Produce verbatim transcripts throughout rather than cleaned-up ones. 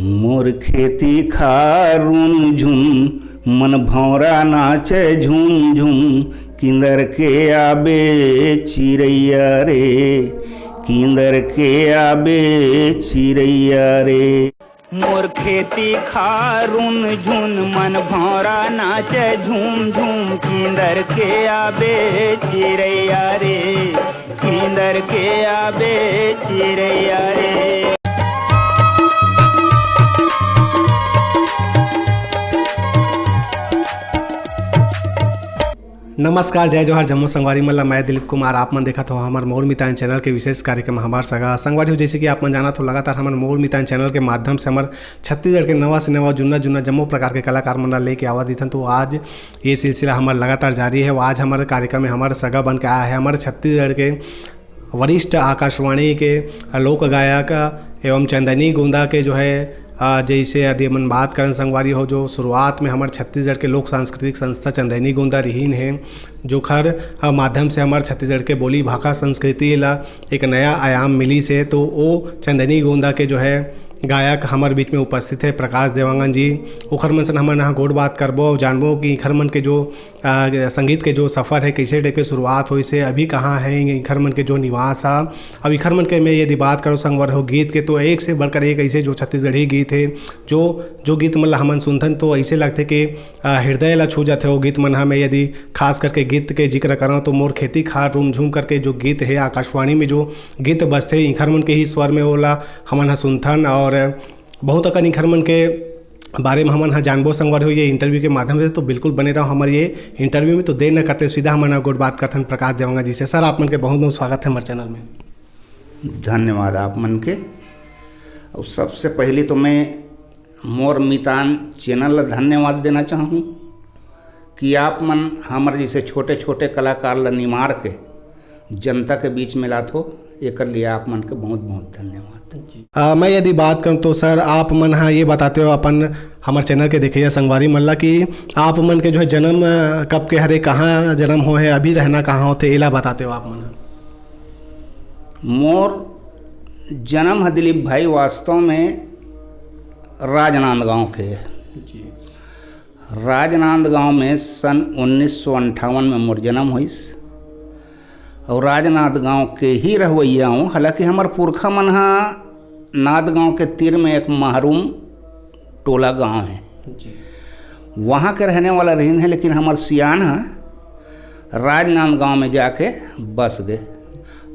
मोर खेती खार रुन झुन, मन भौंरा नाचे झुम झुम, किंदर के आबे चिरैया रे, किंदर के आबे चिरैया रे। मोर खेती खार रुन झुन, मन भौंरा नाचे झुम झुम, किंदर के आबे चिरैया रे, किंदर के आबे चिरैया रे। नमस्कार, जय जोहार, जम्मो संगवारी मन ला। मैं दिलीप कुमार, आप मन देखत हो हमर मोर मितान चैनल के विशेष कार्यक्रम हमार सगा। संगवारी हो, जैसे कि आप मन जानत हो, लगातार हमन मोर मितान चैनल के माध्यम से हमर छत्तीसगढ़ के नवा से नवा, जुन्ना जुन्ना जम्मो प्रकार के कलाकार मन ला लेके आवत दिथन। तो आज ये सिलसिला हमर लगातार जारी है। आज हमर कार्यक्रम में हमर सगा बन के आया है हमर छत्तीसगढ़ के वरिष्ठ आकाशवाणी के लोक गायक एवं चंदैनी गोंदा के जो है, अ, जैसे यदि हमन बात करन संगवारी हो, जो शुरुआत में हमर छत्तीसगढ़ के लोक सांस्कृतिक संस्था चंदैनी गोंदा रहीन हे, जोखर, अ, माध्यम से हमर छत्तीसगढ़ के बोली भाखा संस्कृति ला एक नया आयाम मिलिस हे। तो ओ चंदैनी गोंदा के जो है गायक हमर बीच में उपस्थित है प्रकाश देवांगन जी। ओखर मन से हमन ह गोठ बात करबो, जानबो कि इखर मन के जो, अ, संगीत के जो सफर है, कैसे टाइप के शुरुआत होइस हे, अभी कहाँ है इखर मन के जो निवास है। अब इखर मन के मैं यदि बात करूँ संगवारी हो गीत के, तो एक से बढ़कर एक ऐसे जो छत्तीसगढ़ी गीत है, जो, जो गीत मन ला हमन सुनथन तो ऐसे लगथे कि, अ, हृदय ला छू जाथे वो गीत मन ह। मैं यदि खास करके गीत के जिक्र करौं तो मोर खेती खार रुम झुम करके जो गीत है आकाशवाणी में जो गीत बजथे, इखर मन के ही स्वर में ओला हमन ह सुनथन और बहुत अकन इखर मन के बारे में हमन ह जानबो संगवारी हो ये इंटरव्यू के माध्यम से। तो बिल्कुल बने रहो हमर ये इंटरव्यू में। तो देर न करते सीधा हमन ह गोठ बात करथन प्रकाश देवांगन जी से। सर, आप मन के बहुत बहुत स्वागत है हमर चैनल में। धन्यवाद आप मन के। और सबसे पहले तो मैं मोर मितान चैनल ला धन्यवाद देना चाहूँ कि आप मन हमर जैसे छोटे छोटे कलाकार ला निमार के जनता के बीच में लात हो, एकर लिए आप मन के बहुत बहुत धन्यवाद। जी। अ, मैं यदि बात करूँ तो सर, आप मन ह ये बताते हो अपन हमर चैनल के देखइया संगवारी मन ला कि आप मन के जो है जन्म, अ, कब के हरे, कहाँ जन्म हो है, अभी रहना कहाँ होथे, एला बताते हो आप मन ह। मोर जन्म ह दिलीप भाई वास्तव में राजनांदगांव के। जी। राजनांदगांव में सन उन्नीस सौ अंठावन में मोर जन्म होइस। और राजनांदगांव के ही रहवैया हूँ, हालांकि हमर पुरखा मन हा नांदगांव के तीर में एक महरूम टोला गांव है, जी। वहाँ के रहने वाला रहिन है, लेकिन हमर सियान हा राजनांदगांव में जाके बस गए।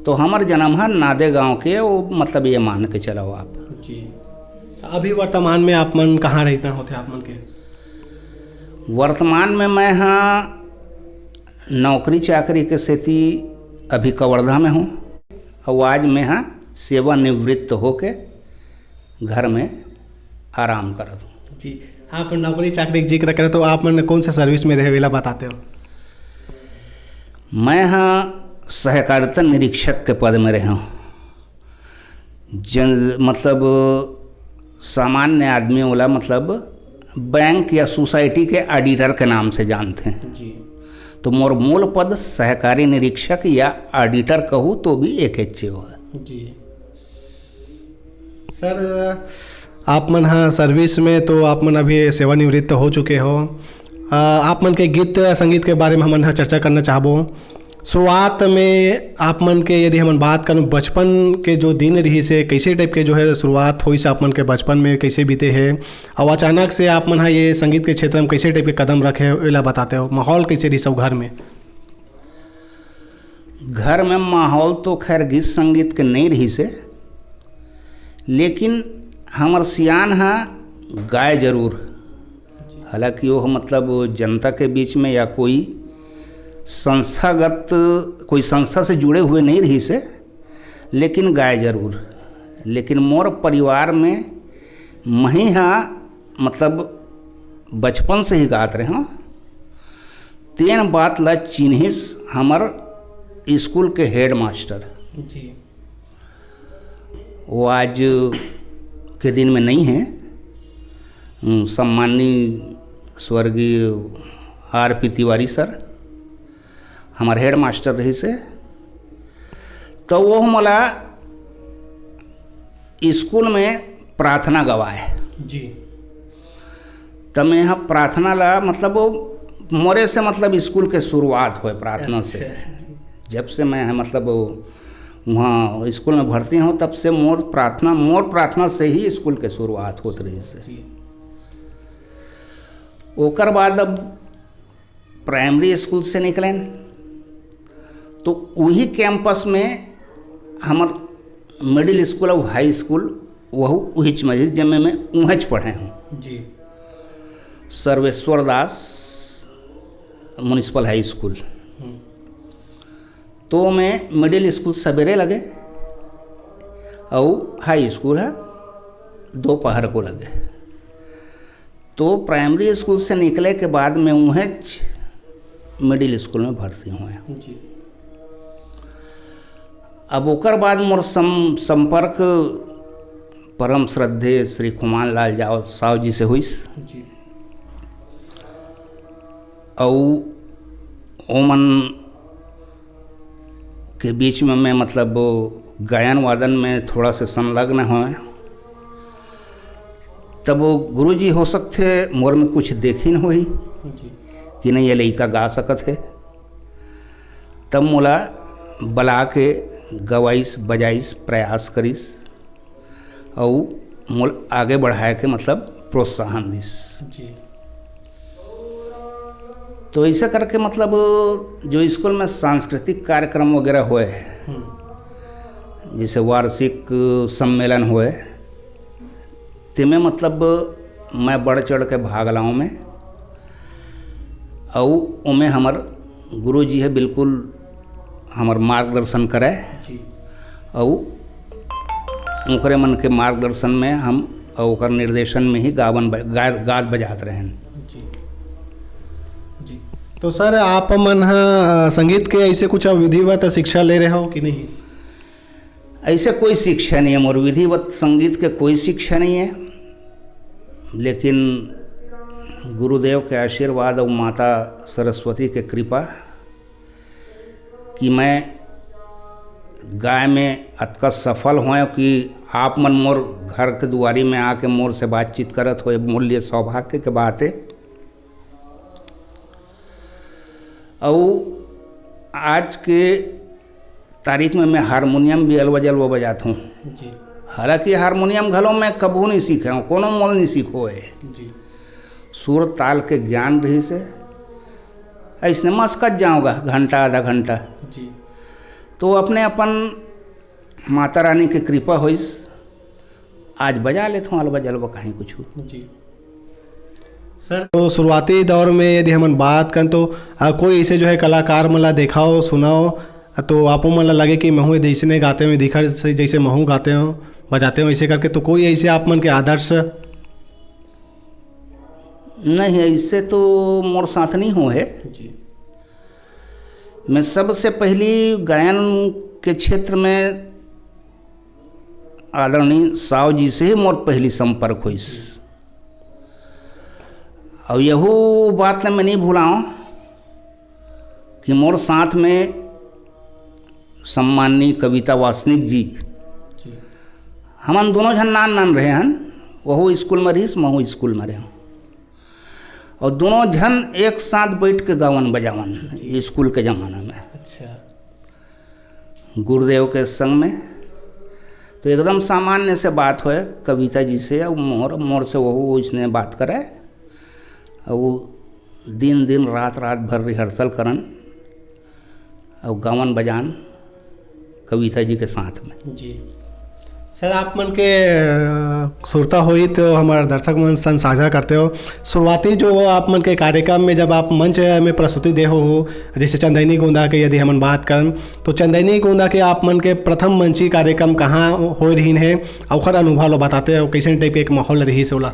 तो हमर जन्म हा नांदेगांव के, वो मतलब ये मान के चलो आप। जी। अभी वर्तमान में आप मन कहाँ रहना होथे आप मन के? वर्तमान में मैं हा नौकरी चाकरी के सेती अभी कवर्धा में हूँ, और आज मैं हा सेवानिवृत्त होके घर में आराम करत हूँ। जी, आप नौकरी चाकरी के जिक्र करें तो आप मन कौन से सर्विस में रहे, वेला बताते हो? मैं हा सहकारिता निरीक्षक के पद में रहे हूँ। जन, मतलब सामान्य आदमी वाला, मतलब बैंक या सोसाइटी के ऑडिटर के नाम से जानते हैं। जी। तो मोर मूल पद सहकारी निरीक्षक या ऑडिटर कहूँ तो भी एक एच है। जी। सर, आप मन हा सर्विस में तो आप मन अभी सेवानिवृत्त हो चुके हो। अ, आप मन के गीत संगीत के बारे में हमन हा चर्चा करना चाहबो। शुरुआत में आप मन के यदि हमन बात करन, बचपन के जो दिन रहिस हे, कैसे टाइप के जो है शुरुआत होइस आप मन के बचपन में, कैसे बीते हे, और अचानक से आप मन हा ये संगीत के क्षेत्र में कैसे टाइप के कदम रखे हो, एला बताते हो, माहौल कैसे रहिस हो घर में? घर में माहौल तो खैर गीत संगीत के नहीं रहिस हे, लेकिन हमर सियान हा गाय जरूर, हालांकि वो मतलब जनता के बीच में या कोई संस्थागत, कोई संस्था से जुड़े हुए नहीं रहिस हे, लेकिन गाय जरूर। लेकिन मोर परिवार में मही हा मतलब बचपन से ही गात रहे हूँ। तेन बात ला चिन्हिस हमर स्कूल के हेडमास्टर। जी। वो आज के दिन में नहीं है। हम्म, सम्माननीय स्वर्गीय आर पी तिवारी सर हमर हेडमास्टर रहिस हे, तो वो मोला स्कूल में प्रार्थना गवाए। जी। त मैं ह प्रार्थना ला, मतलब, वो मोरे से, मतलब, स्कूल के शुरुआत होय प्रार्थना से। अच्छा। जब से मैं ह, मतलब, वो वहाँ स्कूल में भर्ती हों, तब से मोर प्रार्थना, मोर प्रार्थना से ही स्कूल के शुरुआत होत रहिस हे। जी। ओकर बाद अब प्राइमरी स्कूल से निकलेन, तो वही कैंपस में हमर मिडिल स्कूल अउ हाई स्कूल वहू उहीच में रहिस, जेमे मैं उहेंच पढ़े हों। जी। सर्वेश्वर दास म्युनिसिपल हाई स्कूल। हम्म। तो मैं मिडिल स्कूल सबेरे लगे अउ हाई स्कूल ह दोपहर को लगे। तो प्राइमरी स्कूल से निकले के बाद मैं उहेंच मिडिल स्कूल में भर्ती हों। जी। अब ओकर बाद मोर सम-, संपर्क परम श्रद्धेय श्री खुमान लाल जाव-, साव जी से होइस। जी। अउ ओमन के बीच में मैं, मतलब, गायन वादन में थोड़ा से संलग्न हों। तब वो गुरुजी, हो सकथे, मोर में कुछ देखिन होही जी। कि नहीं, ये लइका गा सकत हे। तब मोला बला के गवाइस, बजाइस, प्रयास करिस, अउ मोला आगे बढ़ाए के, मतलब, प्रोत्साहन दिस। जी। तो ऐसा करके, मतलब, जो स्कूल में सांस्कृतिक कार्यक्रम वगैरह होय, हम्म। जैसे वार्षिक सम्मेलन होय, तेमे, मतलब, मैं बढ़ चढ़ के भाग लाऊं मैं, अउ ओमे हमर गुरुजी हे बिल्कुल हमर मार्गदर्शन करे, जी। अउ ओकरे मन के मार्गदर्शन में हम, अउ ओकर निर्देशन में ही गावन ब-, गा-, गात बजात रहेन। जी। जी। तो सर, आप मन ह, अ, संगीत के ऐसे कुछ विधिवत शिक्षा ले रहे हो कि नहीं? ऐसे कोई शिक्षा नहीं है मोर, विधिवत संगीत के कोई शिक्षा नहीं है, लेकिन गुरुदेव के आशीर्वाद और माता सरस्वती के कृपा कि मैं गाय में अतका सफल हों कि आप मन मोर घर के दुआरी में आके मोर से बातचीत करत हो, मोर लिए सौभाग्य के बात है। अउ आज के तारीख में मैं हारमोनियम भी अलवा जलवा बजात हूँ। जी। हालांकि हारमोनियम घलो मैं कभू नहीं सीखे हूँ, कोनो मोल नहीं सीखो है। जी। सुर ताल के ज्ञान रहिस हे, अइसने मस्कत जाऊँगा घंटा आधा घंटा। जी। तो अपने अपन माता रानी के कृपा होइस, आज बजा लेत हूँ अलवा जलवा कहीं कुछ। जी। सर, तो शुरुआती दौर में यदि हमन बात करन तो, अ, कोई ऐसे जो है कलाकार मन ला देखाओ, सुनाओ, तो आपो मन ला लगे कि महू यदि अइसने गाते हुए दिखा, जैसे, जैसे महू गाते हो, बजाते हो, ऐसे करके, तो कोई ऐसे आप मन के आदर्श? नहीं, ऐसे तो मोर साथ नहीं हो है। जी। मैं सबसे पहली गायन के क्षेत्र में आदरणीय साव जी से ही मोर पहली संपर्क होइस। अउ यहू बात ला मैं नहीं भुलाऊं कि मोर साथ में सम्माननीय कविता वासनिक जी, जी। हमन दोनों झन नान नान रहे हन, वहू स्कूल में रहिस, महू स्कूल में रहे। अउ दोनों झन एक साथ बैठ के गावन बजावन, जी। स्कूल के जमाना में। अच्छा। गुरुदेव के संग में। तो एकदम सामान्य से बात होय कविता जी से, अउ मोर, मोर से वहू उसने बात करे। अउ दिन दिन रात रात भर रिहर्सल करन, अउ गावन बजान कविता जी के साथ में। जी। सर, आप मन के, अ, सुरता होई तो हमर दर्शक मन सन साझा करते हो। शुरुआती जो आप मन के कार्यक्रम में जब आप मंच में प्रस्तुति दे हो, जैसे चंदैनी गोंदा के यदि हमन बात करन, तो चंदैनी गोंदा के आप मन के प्रथम मंची कार्यक्रम कहाँ होए रहिन हे, अउ ओखर अनुभव लो बताते हो, कैसन टाइप के एक माहौल रहिस ओला?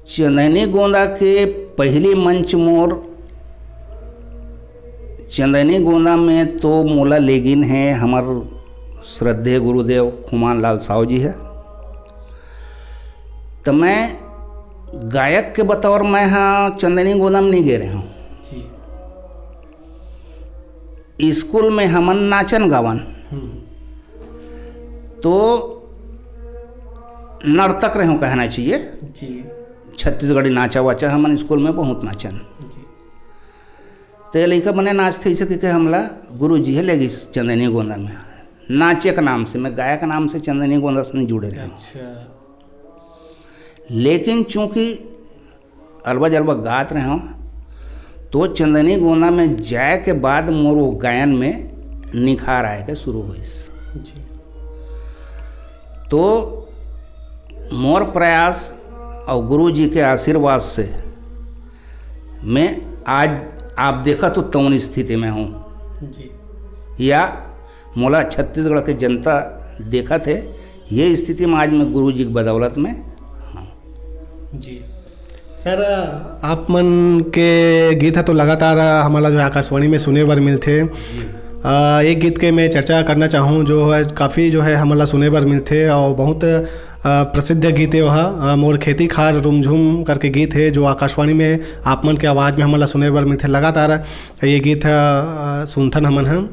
चंदैनी गोंदा के पहली मंच मोर, चंदैनी गोंदा में तो मोला लेगिन हे हमर श्रद्धेय गुरुदेव खुमान लाल साव जी हे। त मैं गायक के बतौर मैं हा चंदैनी गोंदा में नहीं गे रहे हूँ। जी। स्कूल में हमन नाचन गावन। हम्म। तो नर्तक रहे हूँ कहना चाहिए। जी। छत्तीसगढ़ी नाचा वाचा हमन स्कूल में बहुत नाचन। जी। तो ये लइका बने नाचथे, इसे कहिके हमला गुरु जी हे ले गिस चंदैनी गोंदा में। नाचे के नाम से, मैं गायक नाम से चंदैनी गोंदा से नहीं जुड़े रहे हूँ। अच्छा। लेकिन चूंकि अलवा जलवा गात रहे हूँ, तो चंदैनी गोंदा में जाए के बाद मोर वो गायन में निखार आए के शुरू होइस। जी। तो मोर प्रयास और गुरु जी के आशीर्वाद से मैं आज आप देखत हो तौन स्थिति में हूँ। जी। या मोला छत्तीसगढ़ के जनता देखत हे, ये स्थिति में आज मैं गुरु जी के बदौलत में हूँ। जी। सर, आप मन के गीत ह तो लगातार हमला जो है आकाशवाणी में सुने बर मिलथे। जी। अ, एक गीत के मैं चर्चा करना चाहूँ, जो है काफ़ी जो है हमला सुने बर मिलथे और बहुत, अ, प्रसिद्ध गीत हे वह, अ, मोर खेती खार रुमझुम करके गीत हे, जो आकाशवाणी में आप मन के आवाज़ में हमला सुने बर मिलथे लगातार। ये गीत ह, अ, सुनथन हमन ह।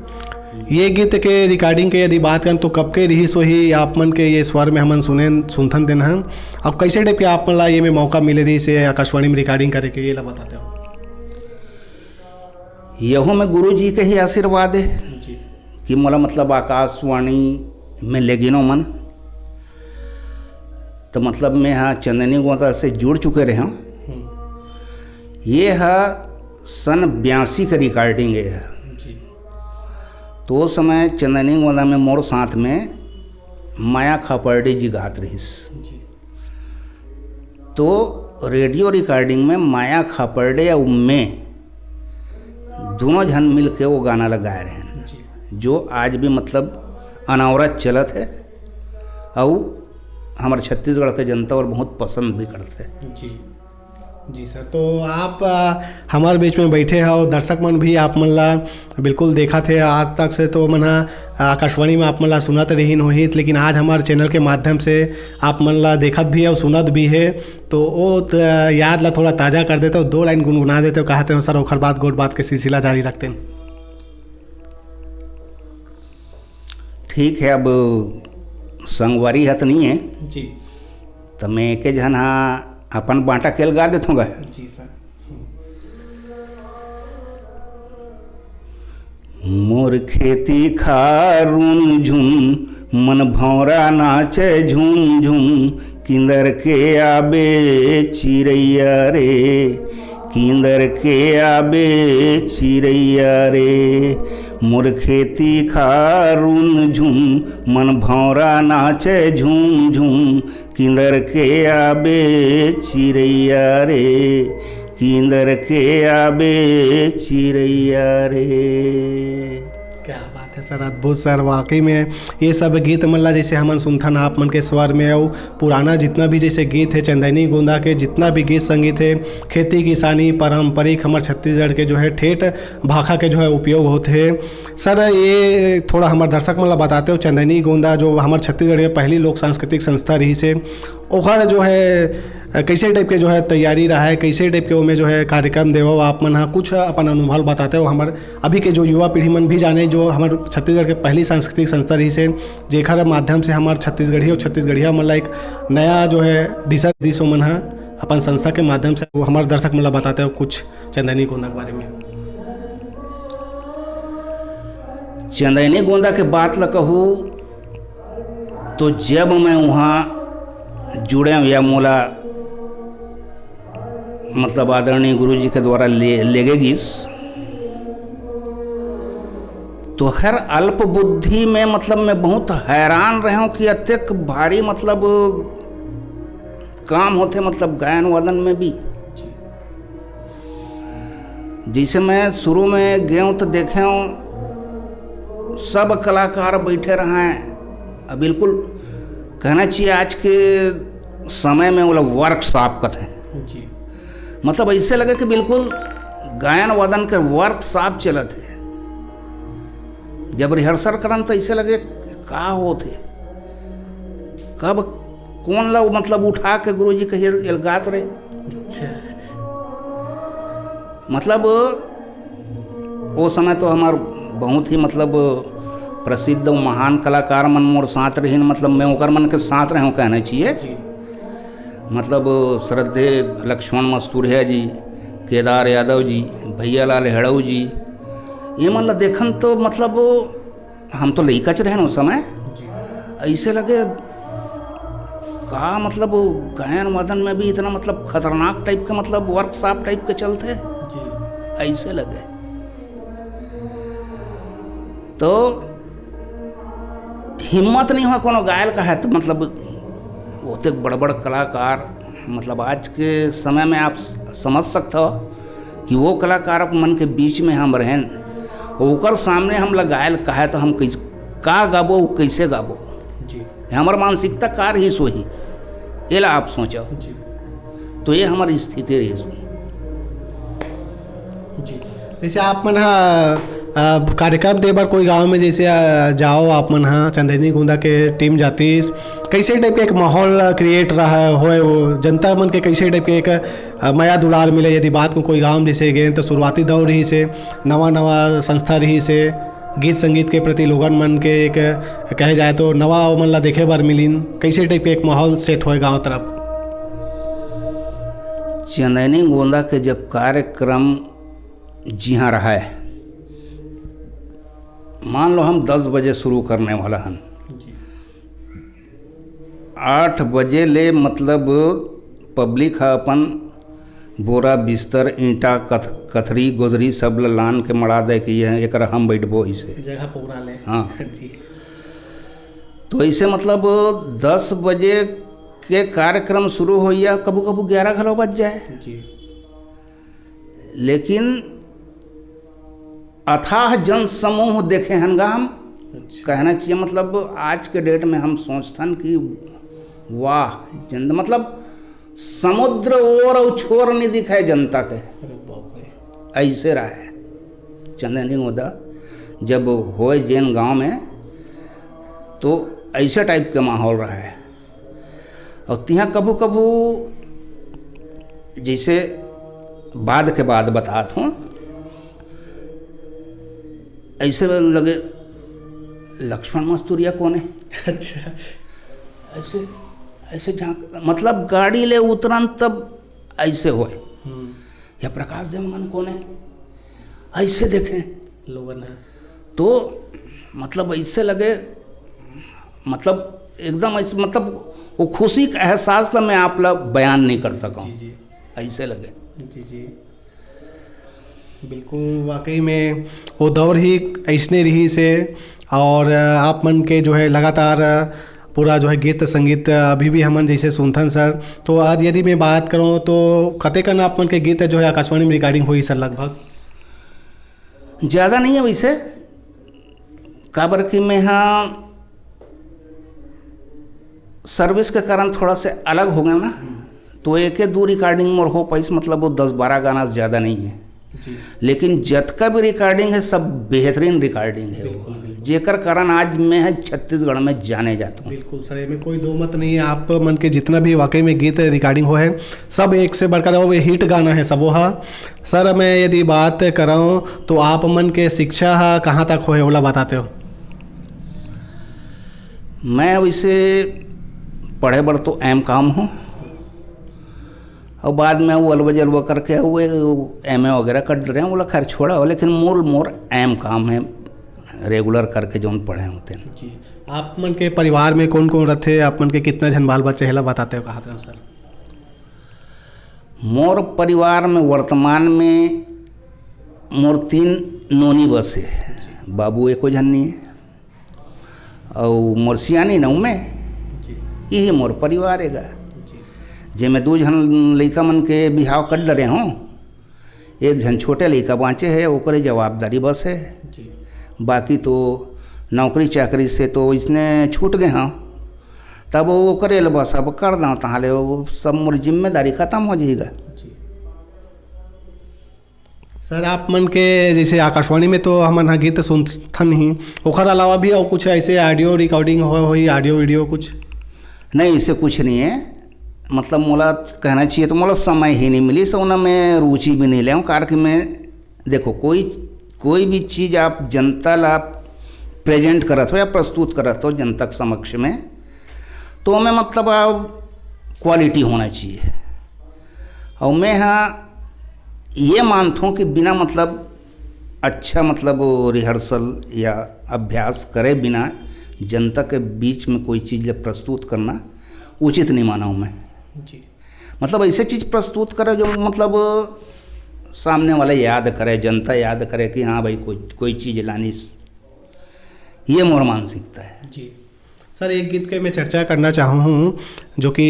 ये गीत के recording के यदि बात करन तो कब के रिहिस होही, आप मन के ये स्वर में हमन सुने, सुनथन तेन ह? अब कैसे type के आप मन ला ये में मौका मिले रिहिस हे आकाशवाणी में recording करे के, ये ला बताते हो? यहू में गुरु जी के ही आशीर्वाद हे जी। कि मोला मतलब आकाशवाणी में ले गिनो मन। तो मतलब मैं हाँ चंदैनी गोंदा से जुड़ चुके रहे हूँ। हम्म। ये हा सन बयासी का recording हे। जी। तो वो समय चंदैनी गोंदा में मोर साथ में माया खापर्डे जी गात रहिस। जी। तो radio recording में माया खापर्डे और मैं दोनों झन मिल के वो गाना ला गाए रहे हैं, जी। जो आज भी मतलब अनवरत चलत हे। और हमारे छत्तीसगढ़ के जनता और बहुत पसंद भी करते हैं। जी। जी सर, तो आप, अ, हमारे बीच में बैठे हो, दर्शक मन भी आप मन ला बिल्कुल देखत हे। आज तक से तो मन ह आकाशवाणी में आप मन ला सुनत रहिन होही, लेकिन आज हमारे channel के माध्यम से आप मन ला देखत भी हे और सुनत भी हे, तो वो त-, याद ला थोड़ा ताज़ा कर देते हो, दो line गुनगुना देते हो, कहते हो सर, ओखर बाद गोठ बात के सिलसिला जारी रखते हैं। ठीक है, अब संगवारी ह त नहीं है, जी। त मैं एके झन हा अपन बांटा केल गा देथों गा। जी सर। मोर खेती खार रुन झुन, मन भौंरा नाचे झुम झुम, किंदर के आबे चिरैया रे, किंदर के आबे चिरैया रे। मोर खेती खार रुन झुन, मन भौंरा नाचे झुम झुम, किंदर के आबे चिरैया रे, किंदर के आबे चिरैया रे। क्या बात है सर, अद्भुत सर। वाकई में ये सब गीत मन ला जैसे हमन सुनथन आप मन के स्वर में, और पुराना जितना भी जैसे गीत है चंदैनी गोंदा के, जितना भी गीत संगीत है, खेती किसानी, पारंपरिक हमर छत्तीसगढ़ के जो है ठेठ भाखा के जो है उपयोग होत हे। सर, ये थोड़ा हमर दर्शक मन ला बताते हो, चंदैनी गोंदा जो हमर छत्तीसगढ़ के पहली लोक सांस्कृतिक संस्था रहिस हे, ओखर जो है, अ, कैसे type के जो है तैयारी रहा है, कैसे type के ओमे जो है कार्यक्रम देवो आप मन हा, कुछ अपन अनुभव बताते हो, हमर अभी के जो युवा पीढ़ी मन भी जाने, जो हमर छत्तीसगढ़ के पहली सांस्कृतिक संस्था रहिस हे, जेखर माध्यम से हमर छत्तीसगढ़ी और छत्तीसगढ़िया मन ला एक नया जो है दिशा दिस ओमन हा अपन संस्था के माध्यम से, वो हमर दर्शक मन ला बताते हो कुछ चंदैनी गोंदा के बारे में। चंदैनी गोंदा के बात ल कहूँ तो जब मैं वहाँ जुड़े हूँ या मोला मतलब आदरणीय गुरु जी के द्वारा ले, लेगे गिस, तो खैर अल्प बुद्धि में मतलब मैं बहुत हैरान रहे हूँ कि अतेक भारी मतलब काम होथे, मतलब गायन वादन में भी। जैसे मैं शुरू में गए हूँ तो देखे हूँ सब कलाकार बैठे रहे हैं, बिल्कुल कहना चाहिए आज के समय में वो लोग वर्कशॉप कथे। जी। मतलब ऐसे लगे कि बिल्कुल गायन वादन के वर्कशॉप चलत हे। जब रिहर्सल करन तो ऐसे लगे का होत हे, कब कौन ला मतलब उठा के गुरुजी कहिए एलगात रहे। अच्छा। मतलब वो समय तो हमार बहुत ही मतलब प्रसिद्ध महान कलाकार मन मोर साथ रहिन, मतलब मैं ओकर मन के साथ रहे हूँ कहना चाहिए। जी। मतलब श्रद्धे लक्ष्मण मस्तुरिया जी, केदार यादव जी, भैया लाल हेड़ऊ जी, ये मन ला देखन तो मतलब हम तो लइका च रहेन उस समय। जी। ऐसे लगे का मतलब गायन वादन में भी इतना मतलब खतरनाक टाइप के मतलब वर्कशॉप टाइप के चलते। जी। ऐसे लगे तो हिम्मत नहीं हुआ कोनो गायल का है तो मतलब ओतेक बड़ बड़ कलाकार, मतलब आज के समय में आप स-, समझ सकते हो कि वो कलाकार मन के बीच में हम रहेन, ओकर सामने हम ला गायल कहे तो हम कैस-, का गाबो, कैसे गाबो? जी। हमर मानसिकता का रहिस होही, एला आप सोचो। जी। तो ये हमर स्थिति रहिस होही। जी। जैसे आप मन ह, अ, कार्यक्रम दे बर कोई गांव में जैसे, अ, जाओ, आप मन ह चंदैनी गोंदा के टीम जातिस, कैसे टाइप के एक माहौल क्रिएट रहा होए, वो जनता मन के कैसे टाइप के एक, अ, मया दुलार मिले? यदि बात को कोई गांव जैसे गए तो शुरुआती दौर रहिस हे, नवा नवा संस्था रहिस हे, गीत संगीत के प्रति लोगन मन के एक, कहे जाए तो नवा ओमन ला देखे बर मिलिन, कैसे टाइप के एक माहौल सेट होए गांव तरफ? चंदैनी गोंदा के जब कार्यक्रम जिहाँ रहा है, मान लो हम दस बजे शुरू करने वाला हन, जी। आठ बजे ले मतलब पब्लिक ह अपन बोरा, बिस्तर, ईंटा, कथ-, कथरी, गोदरी सब ल लान के मड़ा दे कि ये एकर हम बैठबो इसे। जगह पूरा ले। हाँ। जी। तो ऐसे मतलब दस बजे के कार्यक्रम शुरू होइया, कभू कभू ग्यारह घलो बज जाए। जी। लेकिन अथाह जन समूह देखे हन गा हम। अच्छा। कहना चाहिए, मतलब आज के डेट में हम सोचथन कि वाह, जन, मतलब समुद्र ओर अउ छोर नहीं दिखाए जनता के। अरे बाप रे। ऐसे रहा है चंदनी मुदा जब होए जेन गांव में, तो ऐसे टाइप के माहौल रहा है। और तिहाँ कभू कभू जैसे बाद के बाद बतात हूँ, ऐसे लगे लक्ष्मण मस्तुरिया कौन है? अच्छा। ऐसे, ऐसे झांक, मतलब गाड़ी ले उतरन तब ऐसे होए, हम्म। या प्रकाश देवगन कौन है? ऐसे देखें लोगन है। तो मतलब ऐसे लगे, मतलब एकदम ऐसे, मतलब वो खुशी का एहसास ला मैं आप ला बयान नहीं कर सकूँ। जी, जी। ऐसे लगे। जी, जी। बिल्कुल, वाकई में वो दौर ही ऐसने रहिस हे। और आप मन के जो है लगातार पूरा जो है गीत संगीत अभी भी हमन जैसे सुनथन सर, तो आज यदि मैं बात करूँ तो कतेकन आप मन के गीत जो है आकाशवाणी में रिकॉर्डिंग होही सर लगभग? ज़्यादा नहीं है वैसे, काबर कि मैं हाँ सर्विस के कारण थोड़ा से अलग हो गया ना, तो एक दो रिकॉर्डिंग मोर हो पाइस, मतलब वो दस बारह गाना ज़्यादा नहीं है। जी। लेकिन जतका भी रिकॉर्डिंग है, सब बेहतरीन रिकॉर्डिंग है। बिल्कुल, बिल्कुल। जेकर कारण आज मैं है छत्तीसगढ़ में जाने जाता हूँ। बिल्कुल सर, एमे कोई दो मत नहीं है। आप मन के जितना भी वाकई में गीत रिकॉर्डिंग हो है, सब एक से बढ़कर वो हिट गाना है सबो हा। सर, मैं यदि बात करूँ तो आप मन के शिक्षा हा कहाँ तक होए, ओला बताते हो? मैं वैसे पढ़े बर तो एम कॉम हूँ, और बाद में वो अलवा जलवा करके वो एम ए वगैरह कर रहे हैं, वो ला खैर छोड़ा हो, लेकिन मूल मोर एम कॉम है, रेगुलर करके जौन पढ़े होते हैं। जी। आप मन के परिवार में कौन कौन रहते, आप मन के कितना झन बाल बच्चे हैं, ला बताते हो, कहा थे सर? मोर परिवार में वर्तमान में मोर तीन नोनी बस है, बाबू एको झन नहीं है, और मोर सियानी नौ में, जी। यही मोर परिवार है गा। जी। जेमे दो झन लइका मन के बिहाव कर डरे हों, एक झन छोटे लइका बाँचे है, ओकरे जवाबदारी बस है। जी। बाकी तो नौकरी चाकरी से तो इसने छूट गए हों, तब ओकरे ले बस अब कर दां, तहाँ ले वो सब मोर जिम्मेदारी खत्म हो जाएगा। जी। सर, आप मन के जैसे आकाशवाणी में तो हमन ह गीत सुनथन ही, ओखर अलावा भी और कुछ ऐसे ऑडियो रिकॉर्डिंग हो, होही, ऑडियो वीडियो कुछ? नहीं, इसे कुछ नहीं है। मतलब मोला कहना चाहिए तो मोला समय ही नहीं मिली, सो ना मैं रुचि भी नहीं ले हूँ, कारण कि मैं, देखो, कोई, कोई भी चीज़ आप जनता ला प्रेजेंट करत हो या प्रस्तुत करत हो जनता के समक्ष में, तो मैं मतलब आप क्वालिटी होना चाहिए। और मैं हाँ ये मानता हूँ कि बिना मतलब अच्छा मतलब रिहर्सल या अभ्यास करे बिना जनता के बीच में कोई चीज़ प्रस्तुत करना उचित नहीं माना हूँ मैं। जी। मतलब ऐसे चीज़ प्रस्तुत करे जो मतलब सामने वाला याद करे, जनता याद करे कि हाँ भाई कोई कोई चीज़ लानी, ये मोर मानसिकता है। जी सर, एक गीत के मैं चर्चा करना चाहूँ हूँ जो कि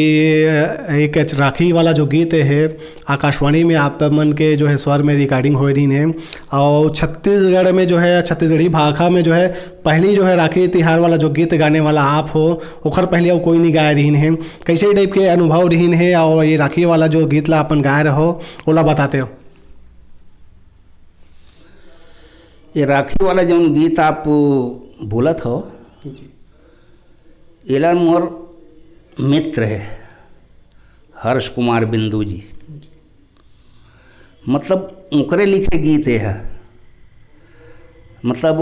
एक राखी वाला जो गीत है, आकाशवाणी में आप मन के जो है स्वर में रिकॉर्डिंग हो रही है और छत्तीसगढ़ में जो है छत्तीसगढ़ी भाखा में जो है पहली जो है राखी तिहार वाला जो गीत गाने वाला आप हो, ओखर पहले और कोई नहीं गाए रहीन है। कैसे टाइप के अनुभव रहीन है और ये राखी वाला जो गीत ला अपन गाए रहो, ओला बताते हो। ये राखी वाला जौन गीत आप बोलत हो, जी। एला मोर मित्र है हर्ष कुमार बिंदु जी, मतलब उनकरे लिखे गीत ये है। मतलब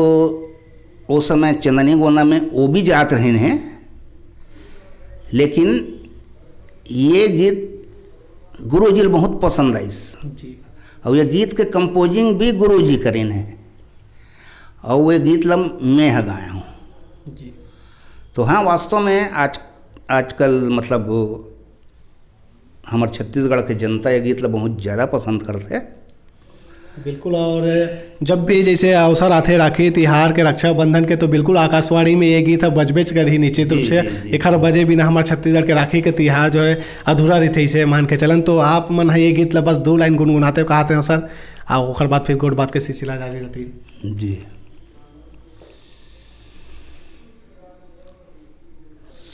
वो समय चंदनी गोंदा में वो भी जात रहे हैं, लेकिन ये गीत गुरु जी बहुत पसंद आइस। जी। और ये गीत के कंपोजिंग भी गुरु जी करेन है और ये गीत ला मैं ह गाया हूँ। जी। तो हाँ, वास्तव में आज आजकल मतलब हमर छत्तीसगढ़ के जनता ये गीत ला बहुत ज़्यादा पसंद करते। बिल्कुल। और जब भी जैसे अवसर आथे राखी तिहार के, रक्षाबंधन के, तो बिल्कुल आकाशवाणी में ये गीत ह बजबेच करही निश्चित जी, रूप से। जी, जी। एखर बजे बिना हमार छत्तीसगढ़ के राखी के तिहार जो है अधूरा रहिथे, इसे मान के चलन। तो आप मन ह ये गीत ला बस दो लाइन गुनगुनाते हो, कहते हो सर, आ ओकर बाद फिर गोठ बात के सिलसिला जारी रहती। जी।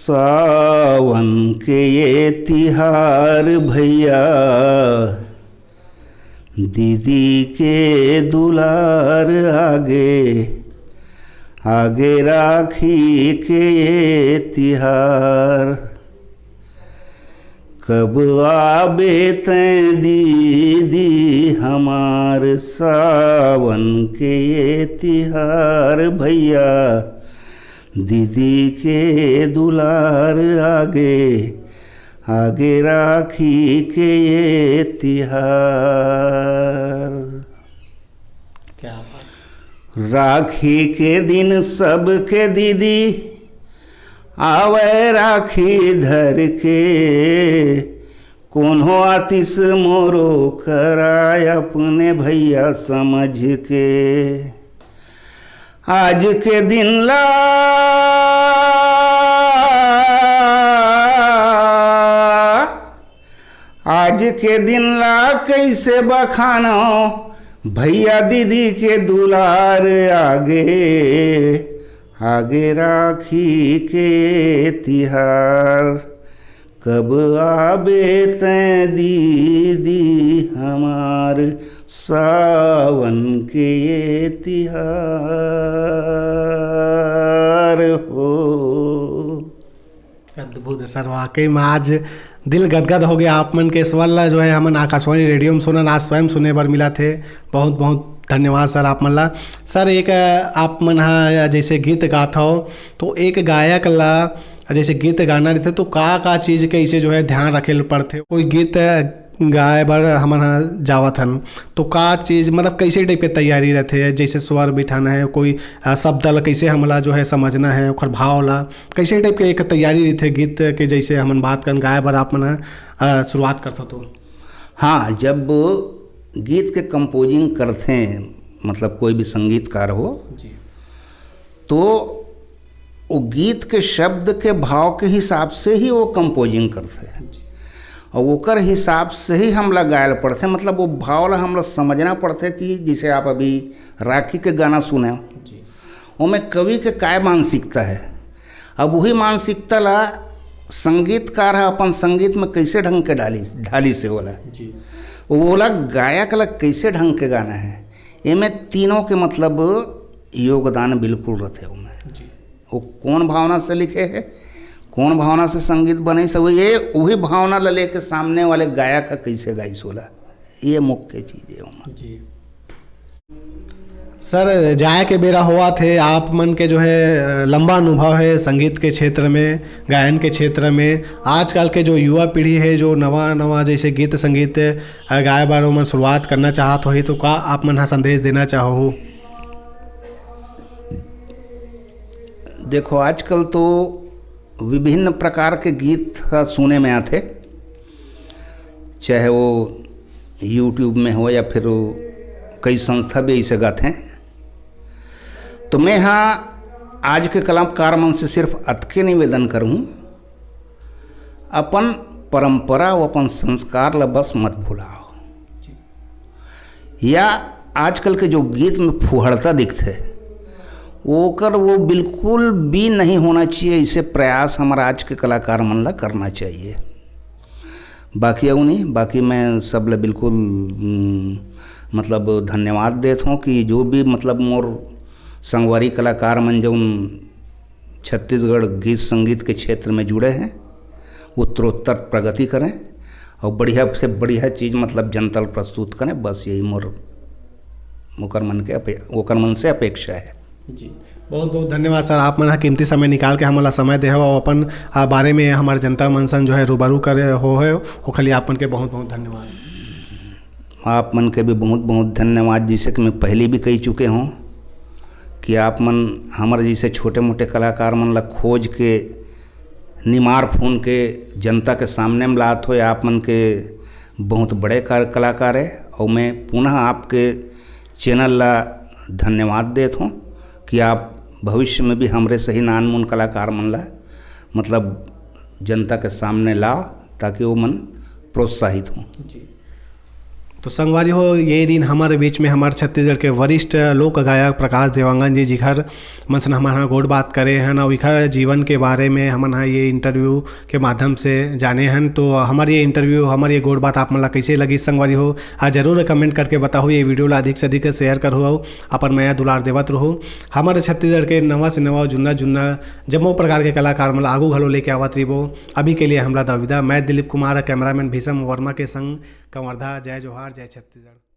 सावन के ये तिहार भैया, दीदी के दुलार आगे, आगे राखी के ये तिहार। कब आबे तैं दीदी हमार, सावन के ये तिहार भैया, दीदी के दुलार आगे, आगे राखी के ये तिहार। क्या बात। राखी के दिन सबके दीदी आवे राखी धर के, कोनो आतिस मोरो करा अपने भैया समझ के। आज के दिन ला, आज के दिन ला कैसे बखानो, भैया दीदी के दुलार आगे, आगे राखी के तिहार। कब आबे तैं दीदी हमार, सावन के ये तिहार हो। अद्भुत सर, वाकई में आज दिल गदगद हो गया। आप मन के स्वर ला जो है हमन आकाशवाणी रेडियो में सुनन, आज स्वयं सुने बर मिला थे। बहुत बहुत धन्यवाद सर आप मन ला। सर, एक अ, आप मन हा जैसे गीत गात हो, तो एक गायक ला जैसे गीत गाना रहते तो का का चीज़ के इसे जो है ध्यान रखे ल पड़थे? कोई गीत गाए बर हमन हा जावत हन तो का चीज़, मतलब कैसे टाइप के तैयारी रहथे? जैसे स्वर बिठाना है, कोई अ, शब्द ला कैसे हमला जो है समझना है, ओकर भाव ला कैसे टाइप के एक तैयारी रहथे गीत के? जैसे हमन बात करन गाए बर आप मन ह, अ, शुरुआत करथो तो। हाँ, जब गीत के कंपोजिंग करथे, मतलब कोई भी संगीतकार हो, जी। तो वो गीत के शब्द के भाव के हिसाब से ही वो कंपोजिंग करथे। जी। और ओकर हिसाब से ही हमला गायल पड़थे, मतलब वो भाव ला हमला समझना पड़थे कि जैसे आप अभी राखी के गाना सुने, जी। ओमे कवि के काय मानसिकता है। अब वही मानसिकता ला संगीतकार ह अपन संगीत में कैसे ढंग के डाली, ढाली से ओला, जी। ओला गायक ला कैसे ढंग के गाना है, एमे तीनों के मतलब योगदान बिल्कुल रहते ओमे। जी। वो कौन भावना से लिखे है, कौन भावना से संगीत बने से, वो ये वही भावना ला लेके सामने वाले गायक का कैसे गाइस ओला, ये मुख्य चीज़ है ओमा। जी। सर, जाए के बेरा होवत हे, आप मन के जो है, अ, लंबा अनुभव है संगीत के क्षेत्र में, गायन के क्षेत्र में। आजकल के जो युवा पीढ़ी है, जो नवा नवा जैसे गीत संगीत, अ, गाए बर ओमन शुरुआत करना चाहत होही, तो का आप मन ह संदेश देना चाहहू? देखो, आजकल तो विभिन्न प्रकार के गीत ह सुने में आथे, चाहे वो YouTube में हो या फिर वो कई संस्था भी ऐसे गाथे हैं। तो मैं हाँ आज के कलाकार मन से सिर्फ अतके निवेदन करूँ, अपन परंपरा, वो अपन संस्कार ला बस मत भुलाओ। या आजकल के जो गीत में फुहड़ता दिखथे, ओकर वो बिल्कुल भी नहीं होना चाहिए। इसे प्रयास हमारा आज के कलाकार मन ला करना चाहिए। बाकी अउ नहीं, बाकी मैं सब ला बिल्कुल, उम, मतलब धन्यवाद देत हूँ कि जो भी मतलब मोर संगवारी कलाकार मन जौन छत्तीसगढ़ गीत संगीत के क्षेत्र में जुड़े हैं, उत्तरोत्तर प्रगति करें और बढ़िया से बढ़िया चीज़ मतलब जनता ल प्रस्तुत करें। बस यही मोर ओकर मन के अपे-, ओकर मन से अपेक्षा है। जी, बहुत बहुत धन्यवाद सर, आप मन ह कीमती समय निकाल के हमन ला समय देहव और अपन, आ, बारे में हमारे जनता मन सन जो है रूबरू करे हो है, ओखर लिए आप मन के बहुत बहुत धन्यवाद। आप मन के भी बहुत बहुत धन्यवाद। जैसे कि मैं पहले भी कह चुके हूँ कि आप मन हमर जैसे छोटे मोटे कलाकार मन ला खोज के निमार फोन के जनता के सामने में लात हो, आप मन के बहुत बड़े कार-, कलाकार है। और मैं पुनः आपके चैनल ला धन्यवाद देत हूँ कि आप भविष्य में भी हमरे सही नानमुन कलाकार मन ला मतलब जनता के सामने लाओ, ताकि वो मन प्रोत्साहित हों। जी। तो संगवारी हो, ये दिन हमारे बीच में हमारे छत्तीसगढ़ के वरिष्ठ लोक गायक प्रकाश देवांगन जी, जिखर मन सन हमन ह गोठ बात करे हन और इखर जीवन के बारे में हमन ह ये इंटरव्यू के माध्यम से जाने हन। तो हमार ये इंटरव्यू, हमार ये गोठ बात आप मन ला कैसे लगी संगवारी हो, आ जरूर कमेंट करके बताओ। ये वीडियो ला अधिक से अधिक शेयर करो और अपन मया दुलार देवत रहो। हमारे छत्तीसगढ़ के नवा से नवा, जुन्ना जुन्ना, जम्मो प्रकार के कलाकार मन ला आगू घलो लेके आवत रहिबो। अभी के लिए हमला दविदा। मैं दिलीप कुमार, कैमरामैन भीषम वर्मा के संग कंवरधा। जय जोहार, जय छत्तीसगढ़।